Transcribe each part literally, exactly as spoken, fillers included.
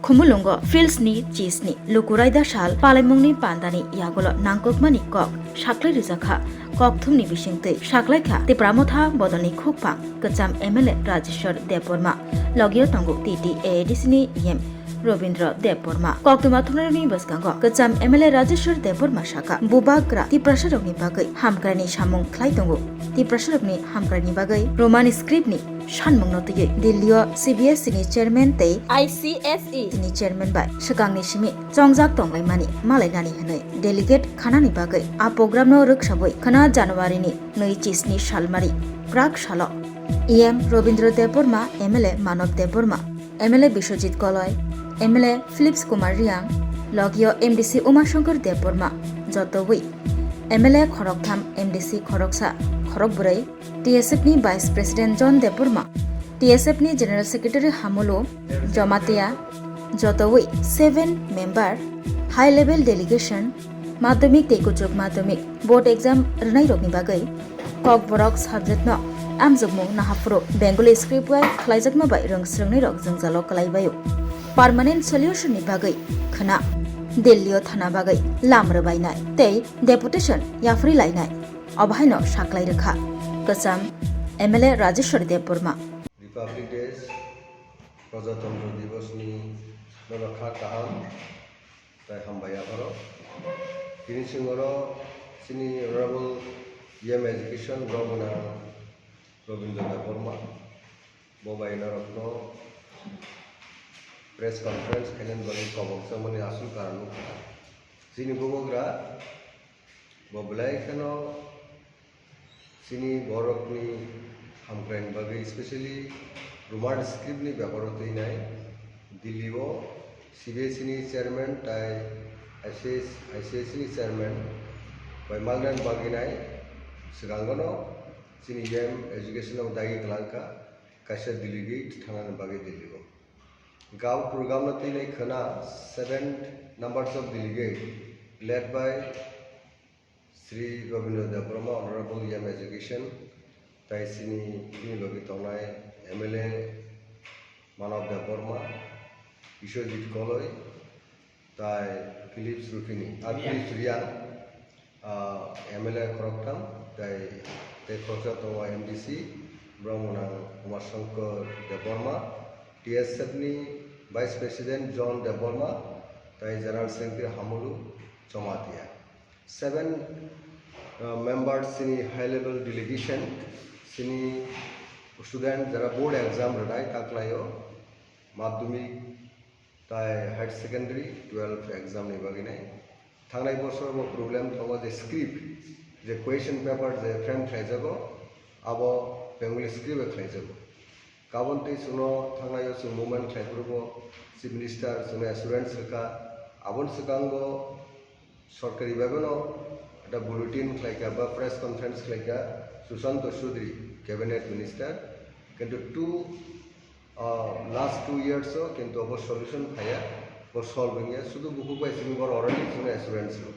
Khumulwngo Fields ni chisni Lukuraida sal palaimungni pandani yagulo nangkukmani kok saklai rijakha. Kokthumni bisingtwi saklaikha Tipra Motha bodolni khukphang kwcham M L A Rajeshwar Debbarma, logio tongo T T A A D C ni E M Robindra Debbarma. Koktwma thumnairokni bwskango kwcham M L A Rajeshwar Debbarma sakha, bubagra Tiprasarokni bagwi hamkraini samung khlai tongo. Tiprasarokni hamkraini bagwi Roman script ni sanmungno twiwi Delhi o C B S E ni chairman tei I C S E ni chairman bai swkangni simi chongjak tonglaimani malainani hwnwi delegate khanani bagwi a program no rwksawi khwna January ni nwi chisni salmari prak salo E M Robindra Debbarma, M L A Manav Debbarma, M L A Biswajit Goloi, M L A Philips Kumar Riang, logio M D C Uma Shankar Debbarma, jotowi M L A khoroktham, M D C khoroksa, khorokbwrwi, T S F ni Vice President John Debbarma, T S F ni General Secretary Hamulu Jamatia, jotowi seven member high level delegation, madhyamik tei kuchuk madhyamik board exam rwnairokni bagwi Kokborok subject no amjokmung nahaphuru Bengali script bai khlaijakma bai rwng swrwngnairok jwngjalo kwlaibaio. Permanent solution ni bagwi khwna Delhi o thana bagwi lam rwbainai tei deputation yaphri lainai. Obo haino saklai rwkha kwcham M L A Rajeshwar Debbarma. Republic Day, Prajatantro Divas ni nono kha kaham tei hambai yapharo. Tini chwng oro chini Honorable E M Education, borok gwnang Robindra Debbarma, bo bai norokno press conference khainani bagwi kobok changmani aswk karon wngkha. Chini bubagra bo belai kheno chini borokni hamkraini bagwi, specially Roman script ni beparo twinai Delhi o C B S E ni chairman tai I C S, I C S E ni chairman bai malnani bagwi nai swkango no chini E M Education o dagi kwlangkha kaisa delegate thangnani bagwi Delhi o. Gao program no twinai khwna seven numbers of delegate led by Shri Robindra Debbarma, Honorable E M Education, tai chini bini logi tongnai M L A Manav Debbarma, Biswajit Goloi, tai Philips Rupini, ah, Riang. Philips Riang, ah, M L A khoroktham, tai, tei khoroksa tongo M D C, borok gwnang Kumar Shankar Debbarma, T S F ni Vice President John Debbarma, tai General Secretary Hamulu Chomatia. Seven, uh, members chini high level delegation, chini student jara board exam rwnai taklaio, madhyamik tai higher secondary twelve exam ni bagwi nai. Thangnai bosor bo problem tongo je script, je question paper je frame khlaijago, abo Bengali script bai khlaijago. Kabon tei chwngno thangnaio chwng movement khlai phuru bo Chief Minister chwngno assurance rwkha. Aboni swkango sorkari bai bono ekta bulletin khlaikha ba press conference khlaikha Sushanta Chowdhury, Cabinet Minister. Kintu two, ah, last two years o kintu abo solution phaiya, bo solve wngya. Sudu bukhuk bai simi bor already chwngno assurance rw.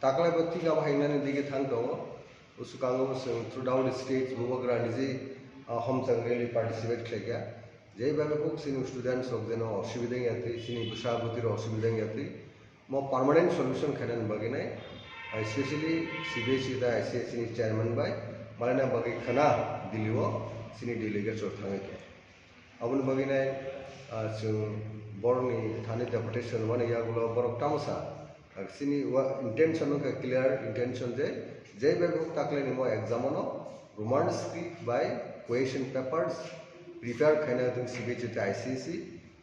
Taklai bo thik abo hainani dige thang tongo. Bwswkango chwng throughout the states bubagra niji, ah, homchang rally participate khlaikha. Jei bagwi kok chini students rok jeno osubida wngya twi, chini bwsa bwtwi rok osubida wngya twi. Mo permanent solution khainani bagwi nai, ah, especially C B S E tei I C S E ni chairman bai malaina bagwi khwna Delhi o chini delegates rok thangwi tong. Aboni bagwi nai, ah, chwng borokni thani deputation mani yagulo borok tamsa, ah, chini wa-, intention wngkha clear intention je, je bai bo taklai ni mo exam ano Roman script bai question papers prepare khaina thung C B S E tei I C S E,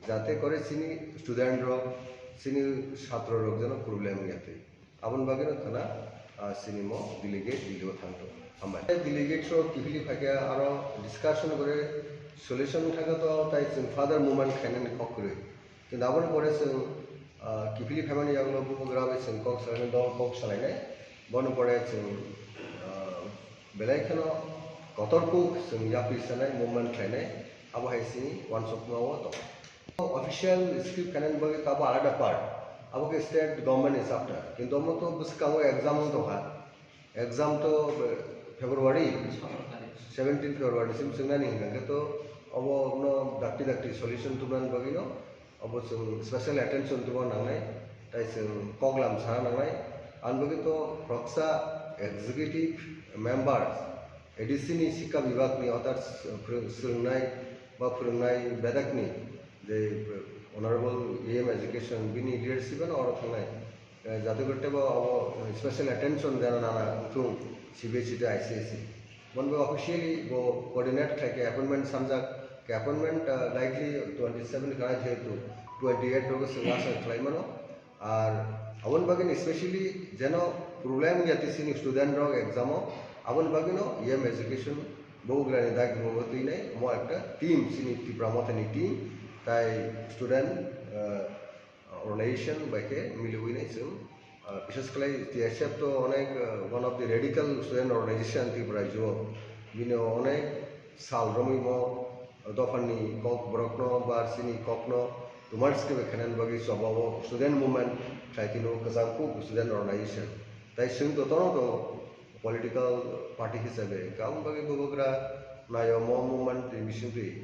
jate kore chini student rok, chini satro rok jeno problem wngya twi. Aboni bagwino khwna, ah, chini mo delegate Delhi o thang tongo. Hambai. Delegate rok kiphilwi phaikhe aro discussion gore solution thangkhe to tai chwng further movement khainani kok kwrwi. Kintu aboni pore chwng, ah, kiphilwi phaimani yagulo bubagra bai chwng kok salainai, dol kok salainai. Bono pore chwng, ah, belai kheno kotor kuk chwng yapri sanai, movement khlainai. Abo hai chini uansukma o tongo. Official script khainani bagwi abo alada part, abo khe state government ni chapter, kintu omo to bwskango exam wng tongkha, exam to, eh, February, seventeen February sim chwngnani hwnkha khe to obo no dakti dakti solution tubunani bagwi no Abo chwng special attention twibo nangnai, tai chwng koklam sana nangnai. Ang bagwi to khoroksa executive members, A D C ni sikha bibhag ni orthat phwrwng-, swrwngnai ba phwrwngnai bedakni je Honorable A M Education bini leadership ano oro thangnai. Eh, jate kore tebo abo, eh, special attention jena nana wngthung C B S E tei I C S E. Bon bo officially bo coordinate khai khe appointment samjak, khe appointment, eh, likely twenty seven khana jehetu twenty eight rogo chwng asa khlai mano. Ar aboni bagwi specially jeno problem ya tei chini student rok exam o, aboni bagwi no A M Education bo ugrani dagi mo twi nai mo ekta team chini Tipra Mothani team tai student, eh, organization bai khe miliwi nai chwng, ah, bises khlai T S F to onek, ah, one of the radical student organization Tripura rajyo o. Bini onek sal romwi mo dophani kok borokno ba chini kokno tomar skebe khainani bagwi choba o student movement khlai tino kwchang kuk student organization. Tai chwng to tono to political party hisabe, aboni bagwi bubagra nayo mo movement ni bisingtwi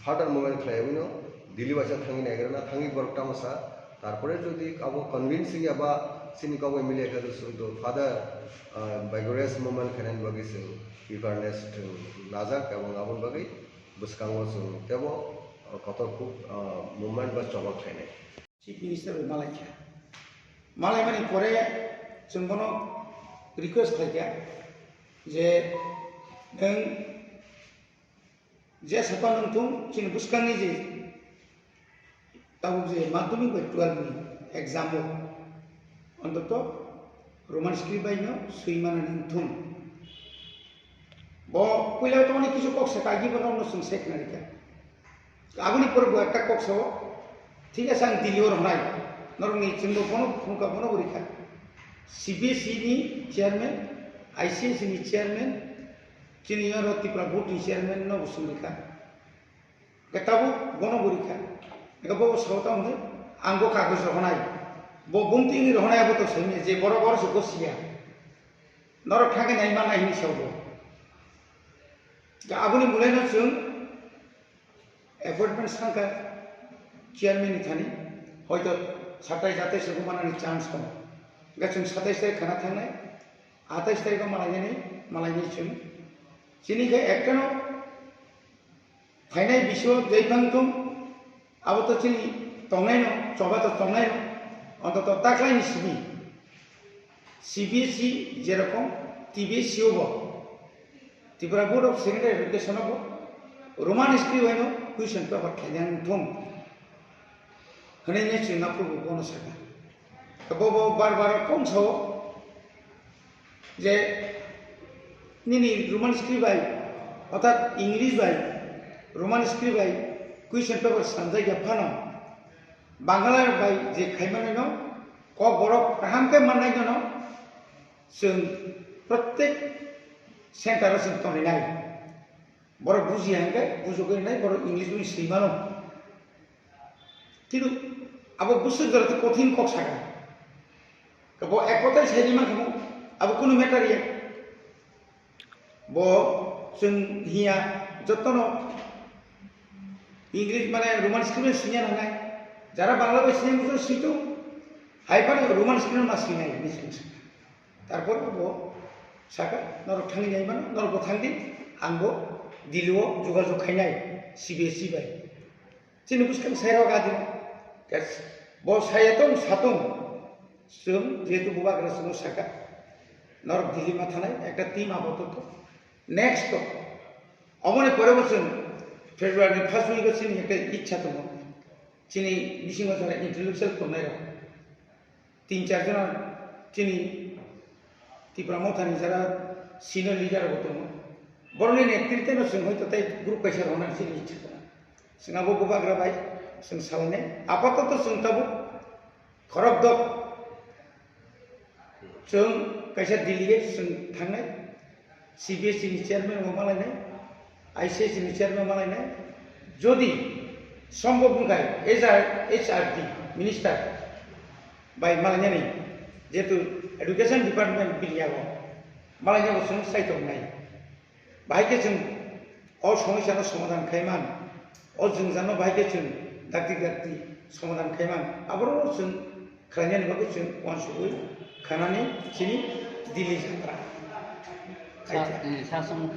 further movement khlaiwi no Delhi waisa thangwi naigra na thangwi borok tamo sa, tarpore jodi abo convincing ya ba chini kok bai milia khe chwng to further, ah, vigorous movement khainani bagwi chwng preparedness chwng najak, ebong aboni bagwi bwskango chwng tebo, ah, kotor kuk, ah, movement ba choba khlainai. Chief Minister bai malai kha. Malaimani pore chwng bono request khlai kha je nwng je sapa nwng thung chini bwskangni je tabuk je madhyamik bai twelve ni exam o ontoto Roman script bai no swi manani wng thung. Bo puila tongni kisu kok se kagi bo nokno chwng se khna rikha. Aboni pore bo ekta kok sao, thik ase ang Delhi o rwnai, norokni chwngno bono phunukha, bono bo rikha. C B S E ni chairman, I C S E ni chairman, chini oro Tripura board ni chairman no bo chwng rikha. Hwnkhe tabuk bono bo rikha. Hwnkhe bo sao tamo hwnwi, ang bo kagoj rohonai. Bo bumtwi wngwi rohonai abo to saimanya je borok oro se gosiya. Norok thangkhe nai mannai hwnwi sao bo. Hwnkhe aboni bwlaino chwng appointment sankha chairman ni thani, hoito satai jatai se manani chance tongo. Hwnkhe chwng satais tarikh khana thangnai, atais tarikh o malainani, malainai chwng. Chini khe ektano phainai bisio jephang thung, abo to chini tongnaino, choba to tongnaino, ontoto taklaini simi C B S E jerokom T B S E o bo Tripura Board of Secondary Education o bo Roman script bai no question paper khaina wng thung hwnwi nai chwng aphuru bo bono sakha. Bo bo bar bar kong sao je nini Roman script bai orthat English bai Roman script bai question paper sanjak ya phano Bangla bai je khaimani no kok borok kaham khe mannai no chwng protek center o chwng tonwi nai. Borok bujiya hwnkhe bujugwi nai, borok English bai swi mano. Kintu abo bwswk jora tei kothin kok saka. Bo ek kothai sai rima khe abo kunu matter ya. Bo chwng hiya jotono English mane Roman script swiya nangnai. Jara Bangla bai swiya muchung switung. Hai phano Roman script ma swinai hinwi chwng saka. Tarpor bo saka, "Norok thangwi nai mano, norok bo thang di, ang bo Delhi o jogajog khainai C B S E bai." Chini bwskang sairok adi. Bo saya tong satung, chwng jehetu bubagra chwngno saka, "Norok Delhi ma thanai, ekta team apatot." Next to, oboni pore bo chwng February ni first week o chini ekta ichha tongo. Chini bisingo jara intellectual tongnai rok. Tin char jona chini Tipra Mothani jara senior leader bo tongo. Borokni netrite no chwng hoito tei group kaisa rwna chini ichha tongo. Chwng abo bubagra bai chwng salainai. Apatoto chwng tabuk khorokdok chwng kaisa delegate chwng thangnai. C B S E ni chairman bo malainai, I C S E ni chairman malainai. Jodi sombhob wngkha, H R, H R D minister bai malainani, jehetu education department bini yago malainani bo chwng saitok nai. Bahai khe chwng o somosya no somadhan khai man, o jwngjal no bahai khe chwng dakti dakti somadan khaimang, aboro chwng khlainani bagwi chwng uansugwi khanani chini Delhi jatra. Sa-, eh, sasong.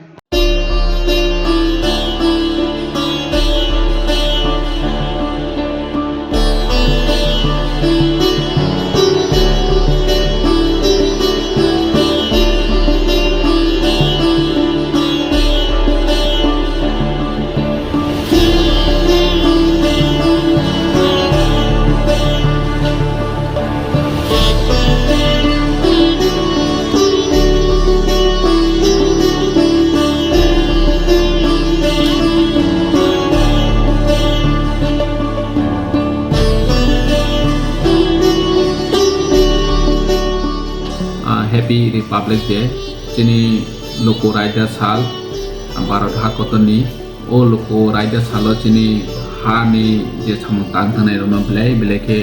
Ah, Happy Republic Day, chini luku raida sal, Bharat ha kotorni. O luku raida salo chini hani je samung tang thangnai rokno belai belai khe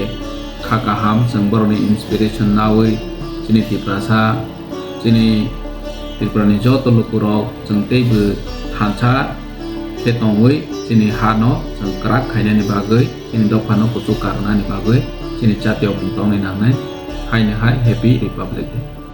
kha kaham, chwng borokni inspiration naui chini Tiprasa, chini Tripurani joto lukurok chwng teibo thansa khe tongwi chini hano chwng kwrak khainani bagwi, chini dophano kuchuk karnani bagwi chini jatiyokmung tongnai nangnai. Haino hai Happy Republic Day.